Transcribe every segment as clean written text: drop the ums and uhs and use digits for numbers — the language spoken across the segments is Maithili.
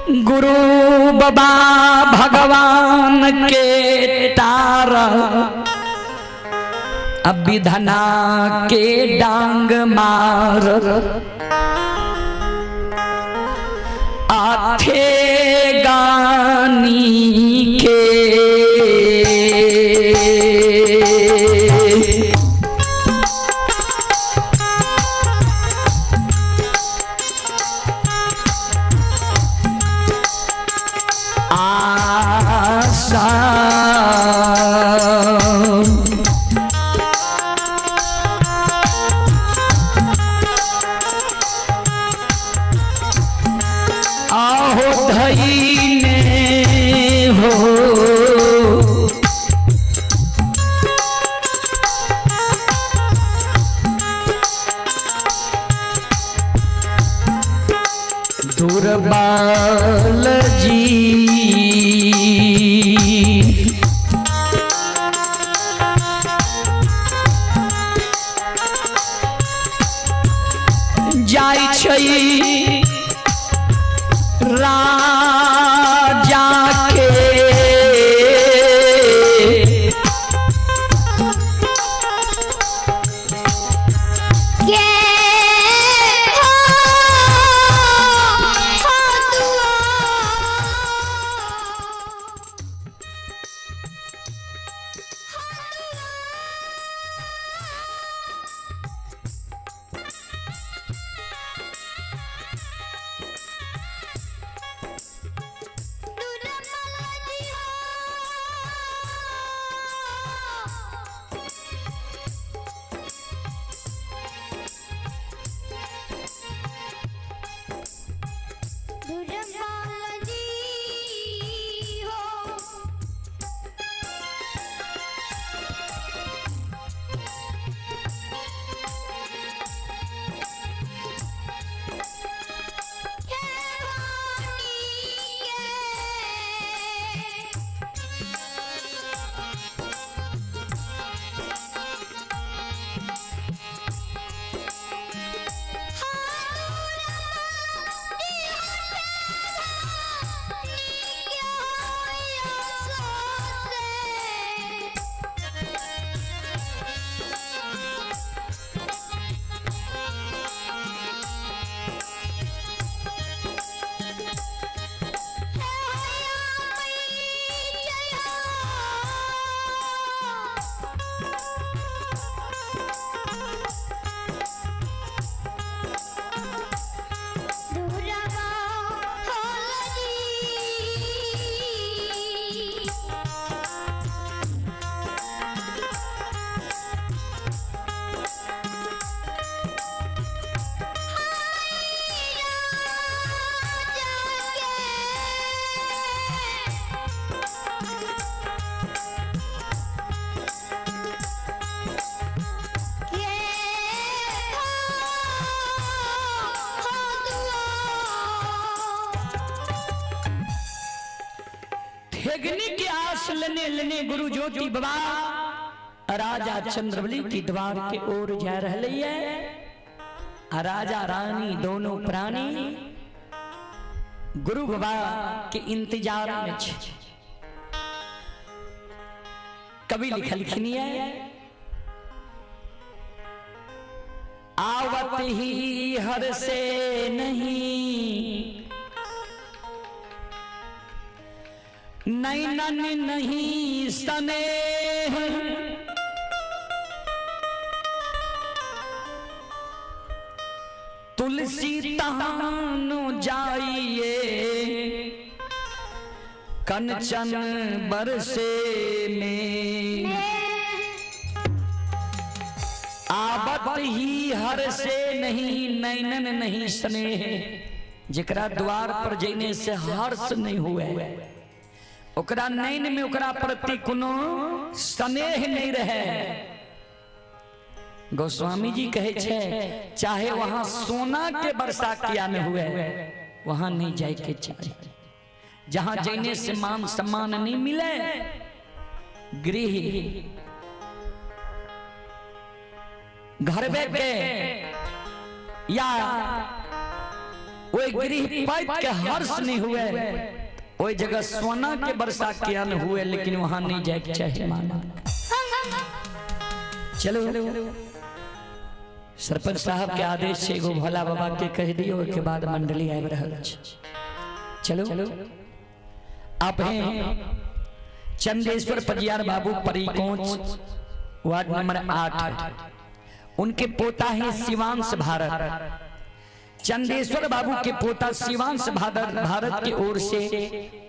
गुरु बाबा भगवान के तार, अब विधना के डांग मार। आथे गानी के आशा। आहो धईने हो दुर्बल जी। जाइ छै राजा के के हो हो दुआ। दुर्बल जी हो। ठेगनी के आस लेने लेने गुरु ज्योति बाबा राजा चंद्रबली की द्वार के ओर जा रहे है। आ राजा रानी दोनों प्राणी गुरु बाबा के इंतजार में छे। कवि लिखलखिन है, आवत ही हर से नहीं, नैनन नहीं स्नेह, तुलसी तहानु जाइए कंचन बरसे में। आवत ही हर से नहीं, नैनन नहीं स्नेह, जेकरा द्वार पर जइने से हर्ष नहीं हुए, ओकरा नैन में ओकरा प्रति कोनो स्नेह नहीं रहे। गोस्वामी जी कहे छे, चाहे वहां सोना के वर्षा किया में हुए, वहां नहीं जाए के चाहे। जहां जइने से मान सम्मान नहीं मिले, गृह घरबे के या ओहि गृह पाइत के हर्ष नहीं हुए, ओहि जगह सोना के वर्षा किया न हुए, लेकिन वहां नहीं जाए के चाही मानव। चलो सरपंच साहब के आदेश से एगो भोला बाबा के कह दियो, ओहिके बाद मंडली आबि रहल छै। चलो आप हैं चंदेश्वर पजियार बाबू परिकोच वार्ड नंबर 8, उनके पोता है शिवांश भारत। चंदेश्वर बाबू के पोता शिवांश भारत भारत की ओर से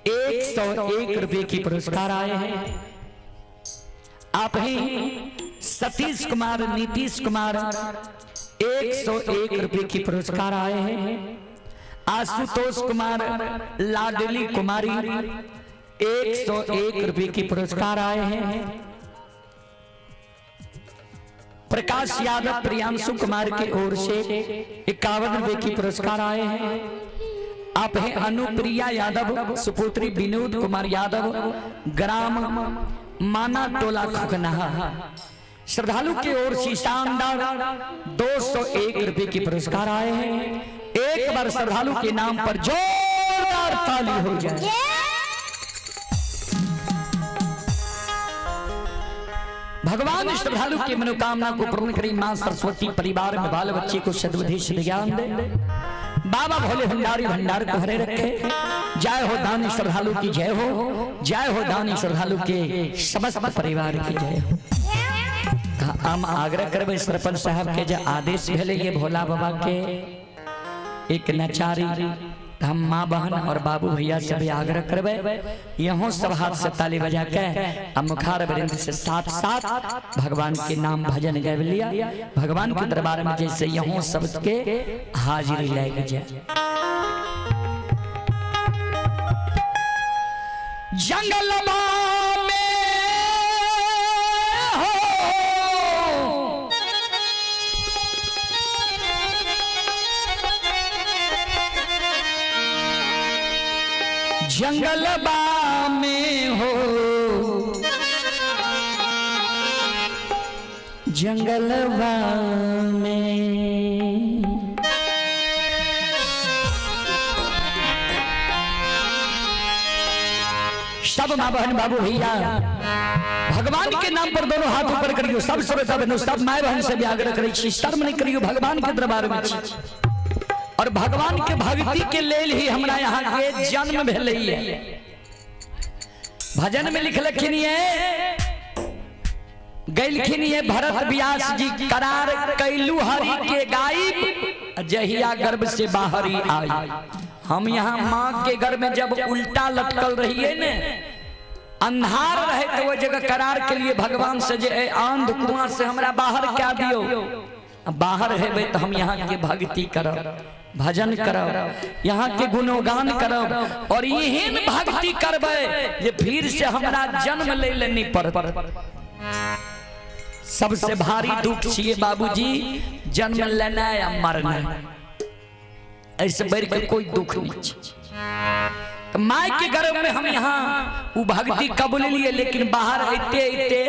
101 रुपए की पुरस्कार आए हैं। आप हैं सतीश कुमार नीतीश कुमार 101 रुपए की पुरस्कार आए हैं। आशुतोष कुमार लाडली कुमारी 101 रुपए की पुरस्कार आए हैं। प्रकाश यादव प्रियांशु कुमार की ओर से 51 रुपए की पुरस्कार आए हैं। आप हैं अनुप्रिया यादव सुपुत्री विनोद कुमार यादव ग्राम माना टोला खुकनाहा, श्रद्धालु की ओर से शानदार 201 रुपए की पुरस्कार आए हैं। एक बार श्रद्धालु के नाम पर जोरदार ताली हो जाए। भगवान श्रद्धालु की मनोकामना को पूर्ण करी, मां सरस्वती परिवार में बाल बच्चे को सद्बुद्धि सद्ज्ञान दे, बाबा भोले भंडारी भंडार को हरे रखे। जय हो दानी श्रद्धालु की जय हो, जय हो दानी श्रद्धालु के समस्त परिवार की जय हो। हम आग्रह करबै सरपंच साहब के जे आदेश भेलै ये भोला बाबा के एक नचारी, हम माँ बहन और बाबू भैया से भी आग्रह करबै यहों सब हाथ से ताली बजा के आ मुखार वृंद से साथ साथ भगवान के नाम भजन गाबि लिया। भगवान के दरबार में जैसे यहों सबके हाजिरी लागि जाए। जंगलवा में हो जंगलबा में हो जंगलबा में सब माँ बहन बाबू भैया भगवान के नाम पर दोनों हाथ ऊपर करियो। सब श्रोता बहनों सब my बहन से भी आग्रह करै छी, शर्म नहीं करियो, भगवान के दरबार में छी और भगवान के भक्ति के लेल ही हमरा यहाँ के जन्म भेलै है। भजन में लिखलखिन ये गैलखिन ये भरत व्यास जी करार कैलू हरि के गायब जहिया गर्भ से बाहर ही आई। हम यहाँ माँ के गर्भ में जब उल्टा लटकल रहिए ने, अंधार रहे तो वो जगह करार के लिए भगवान से जे आंध कुआं से हमरा बाहर क्या दियो, बाहर हेबै तो हम यहाँ के भक्ति करब, भजन करब, यहाँ के गुणगान करब और एहन भक्ति करबै जे फिर से हमरा जन्म ले ले नहीं पड़त। सबसे भारी दुख छिए बाबूजी जन्म लेना या मरना, ऐसे बढ़ के कोई दुख नहीं छे। तो माय के गर्भ में हम यहाँ उ भक्ति कबूल लिए, लेकिन बाहर आते आते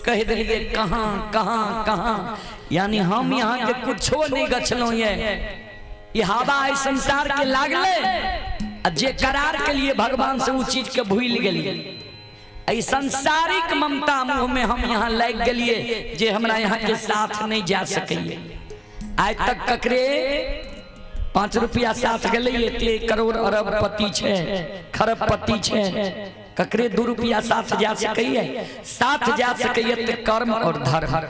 कह दिलिए कहाँ कहाँ कहाँ, यानी हम यहाँ के कुछो नहीं गछलहुँ। ये हवा एहि संसार के लागले आ जे करार के लिए भगवान से उ चीज के भूल गेलिए। एहि संसारिक ममता मुँह में हम यहाँ लागि गेलिए जे हमरा यहाँ के साथ नहीं जा सकैए। आइ तक ककरे 5 रुपया साथ गेलै, एते करोड़ अरबपति छै खरबपति छै, ककरे 2 रुपया साथ जा सकैए? साथ जा सकैए तऽ कर्म और धर्म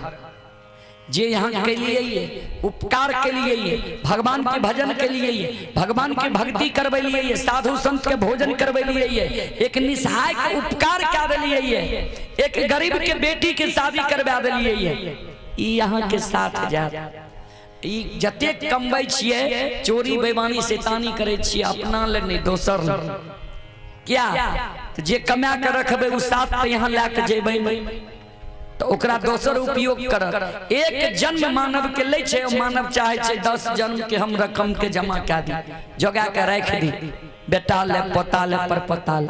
जे यहाँ के लिए उपकार के लिए, भगवान के भजन के लिए, भगवान के भक्ति करबै लिए, साधु संत के भोजन करबै लिए, एक निसहाय के उपकार कए देलिए, एक गरीब के बेटी के शादी करवा देलिए, ई यहाँ के साथ जात। ई जतेक कमबै छियै चोरी बेईमानी शैतानी करै छियै अपना ले नहीं दोसर ले, क्या तो जे कमा के रखबै उ साथ तऽ यहाँ लए के जेबै तो ओकरा दोसर उपयोग करत। एक जन्म मानव के लै छै, मानव चाहे छै 10 जन्म के हम रकम के जमा कए दी, जोगा के राखि दी, बेटा ले पोता ले परपोता ले,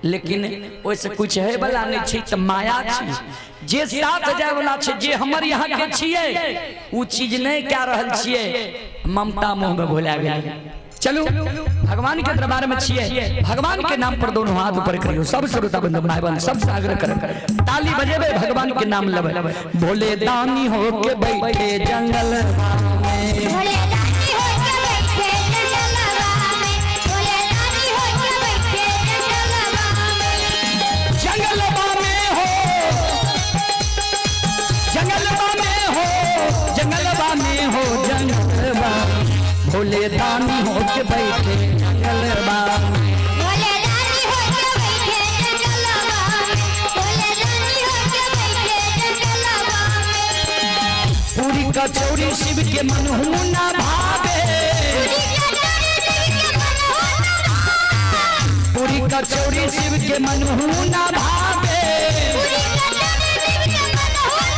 लेकिन ओहिसँ कुछ है वाला नहीं छै। तऽ माया छी जे साथ जाय वाला छै, जे हमर यहाँ के छियै उ चीज नहीं कए रहल छियै। ममता मोह में भुला गेल। चलू, भगवान के दरबार में छिए, भगवान के नाम पर दोनों हाथ ऊपर करियो। सब श्रोता बंधु, भाई बहन, सबसे आग्रह कर, ताली बजेबे, भगवान के नाम लेबै। भोले दानी हो के बैठे जंगल में। भोले दानी हो के बैठे जंगलवा में, भोले दानी हो के बैठे जंगलवा में। जंगलबा में हो, जंगलबा में हो, जंगलबा में हो, जंगलबा, भोले दानी हो के बैठे जंगलबा में। भोले दानी हो के बैठे जंगलवा में, भोले दानी हो के बैठे जंगलवा में। पूरी कचौड़ी शिव के मनहु ना भावे। पूरी कचौड़ी शिव के मन हो ना भावे। पूरी कचौड़ी शिव के मनहु ना भावे। पूरी कचौड़ी शिव के मन हो ना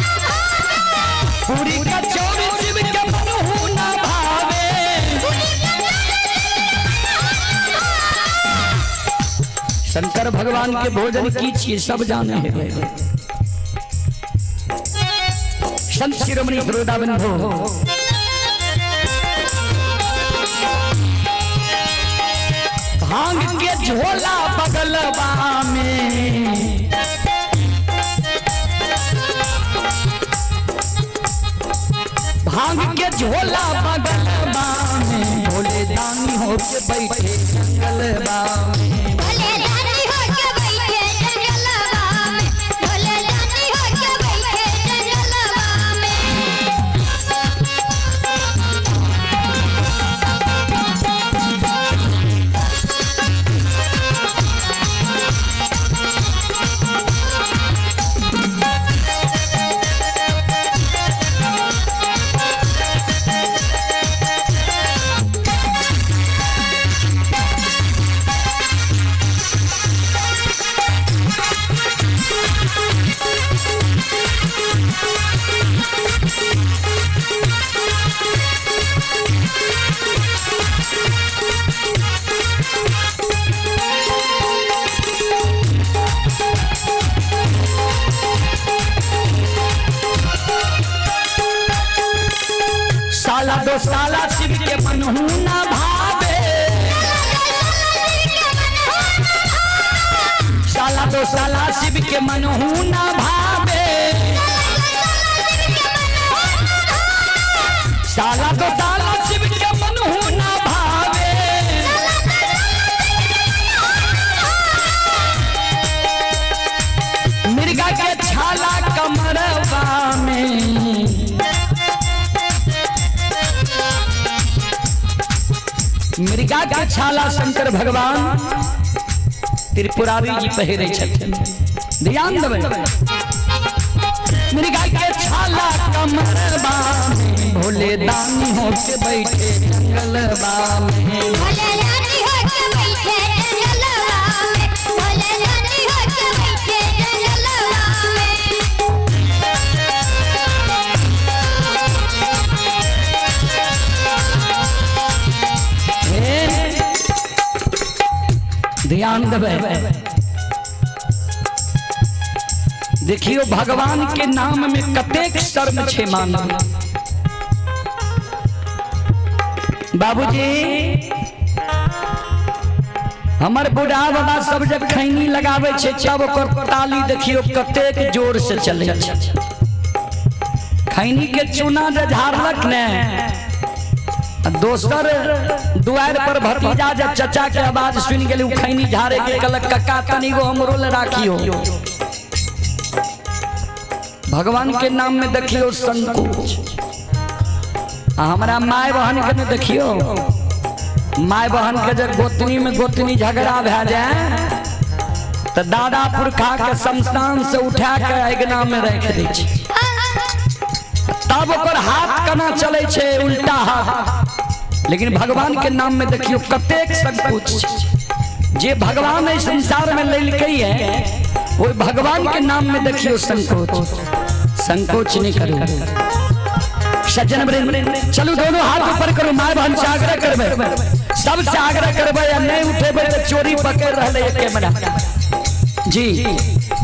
भावे। पूरी कचौड़ी शिव के मनहु ना भावे। शंकर भगवान के भोजन की छिए सब जाने हैं। संत शिरोमणि श्रोता बंधु, भांग के झोला बगलबा में, भांग के झोला बगलबा में, भोले दानी हो के बैठे जंगलबा में। भोले दानी हो के बैठे जंगलवा में, भोले दानी हो के बैठे जंगलवा में। साला दो साला शिव के मनहु ना भावे। साला दो साला शिव के मनहु ना भावे। साला दो साला शिव के मनहु ना भावे। मिर्गा के छाला कमरवा में, मिर्गा के छाला शंकर भगवान त्रिपुरारी जी पहिरे छथिन। ध्यान देबै, मिर्गा के छाला कमरबा में, भोले दानी हो के बैठे जंगलबा में। भोले दानी हो के बैठे जंगलवा में, भोले दानी हो के बैठे जंगलवा में। हे, ध्यान देबै, देखियो भगवान के नाम में कतेक शर्म छे मानव। बाबूजी, हमर बूढ़ा बाबा सब जब खैनी लगावे छे तब ओकर ताली देखियो कतेक जोर से चले छे। खैनी के चूना जे झाड़लक ने, आ दोसर दुआर पर भतीजा जब चचा के आवाज सुन गेल, उ खैनी झाड़े के कहलक, कक्का तनी गो हमरो ले राखियो। भगवान के नाम में देखियो संकोच। आ हमरा माय बहन के ने देखियो, माय बहन के जब गोतनी में गोतनी झगड़ा भए जाए तो दादा पुरखा के शमशान से उठा के अगना में रख दै छै, तब ओकर हाथ केना चलै छै, उल्टा हाथ। लेकिन भगवान के नाम में देखियो कतेक संकोच छै। जे भगवान एहि संसार में लेलकै है, ओहि भगवान के नाम में देखियो संकोच। संकोच नहीं करू सज्जन वृंद। चलू, दोनों हाथ ऊपर करू। माय बहन से आग्रह करबै, सबसे आग्रह करबै, आ नहीं उठेबै तो चोरी पकड़ रहले है कैमरा जी।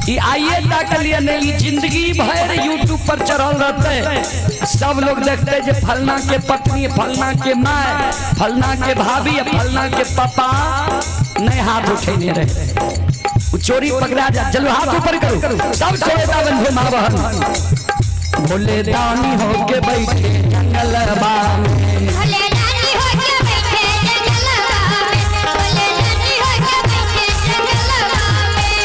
ई आइए तक लिए नहीं, ई जिंदगी भर यूट्यूब पर चढ़ल रहते, सब लोग देखते जे फलना के पत्नी, फलना के माय, फलना के भाभी, फलना के पापा नहीं हाथ उठेने रहे। उ चोरी पकड़ा जा। चलो हाथ ऊपर करो सब श्रोता बंधु माँ बहन। भोले दानी होके बैठे जंगलबा में। भोले दानी होके बैठे जंगलवा में, भोले दानी होके बैठे जंगलवा में।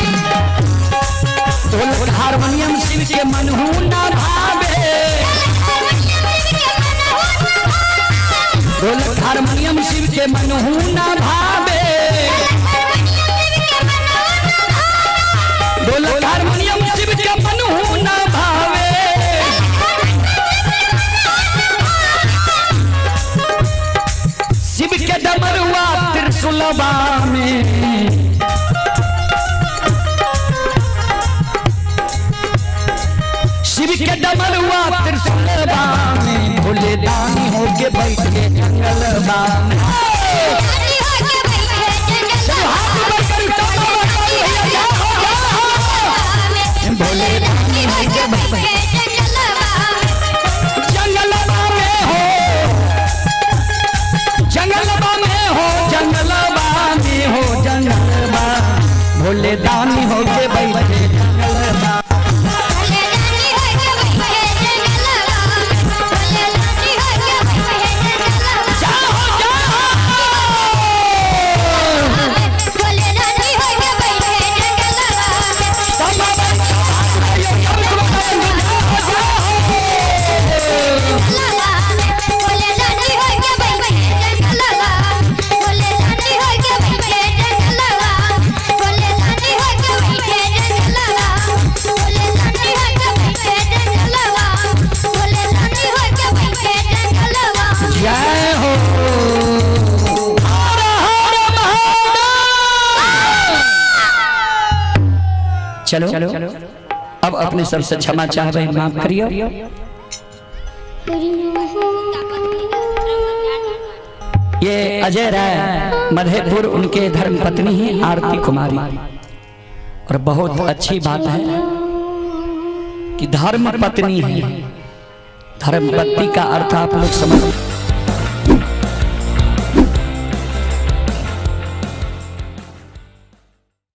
ढोलक हारमोनियम शिव के मनहू ना भावे। ढोलक हारमोनियम शिव के मनहू ना भावे। ढोलक हारमोनियम शिव के मनहू ना भावे। शिव के डमरुआ त्रिशूलबा में। शिव के डमरुआ त्रिशूलबा में। भोले दानी होके बैठे जंगलबा में। दानी होके बैठे चलो हाथ ऊपर करो, सब बाबा करो, भैया जाओ, जाओ। भोले दानी होके बैठे जंगलवा में। जंगलबा में हो, जंगलबा में हो, जंगलबा में हो, जंगलबा। भोले दानी होके बैठे जंगलबा। भोले दानी होके बैठे जंगलवा में, भोले दानी होके बैठे जंगलवा जाओ जाओ। में, भोले दानी होके बैठे जंगलवा में। सब बाबा सब श्रोता बंधु, जाओ जाओ। जंगलवा में, भोले दानी होके बैठे जंगलवा में, भोले दानी होके बैठे जंगलवा में, भोले दानी होके बैठे जंगलवा में, भोले दानी होके बैठे जंगलवा में, भोले दानी होके बैठे जंगलवा में। जय हो, हर हर महादेव। चलो अब अपने सबसे क्षमा चाह रहे, माफ करियो। ये अजय राय मधेपुर, उनके धर्म पत्नी है आरती कुमारी। और बहुत अच्छी बात है कि धर्म पत्नी है। धर्म पत्नी का अर्थ आप लोग समझ।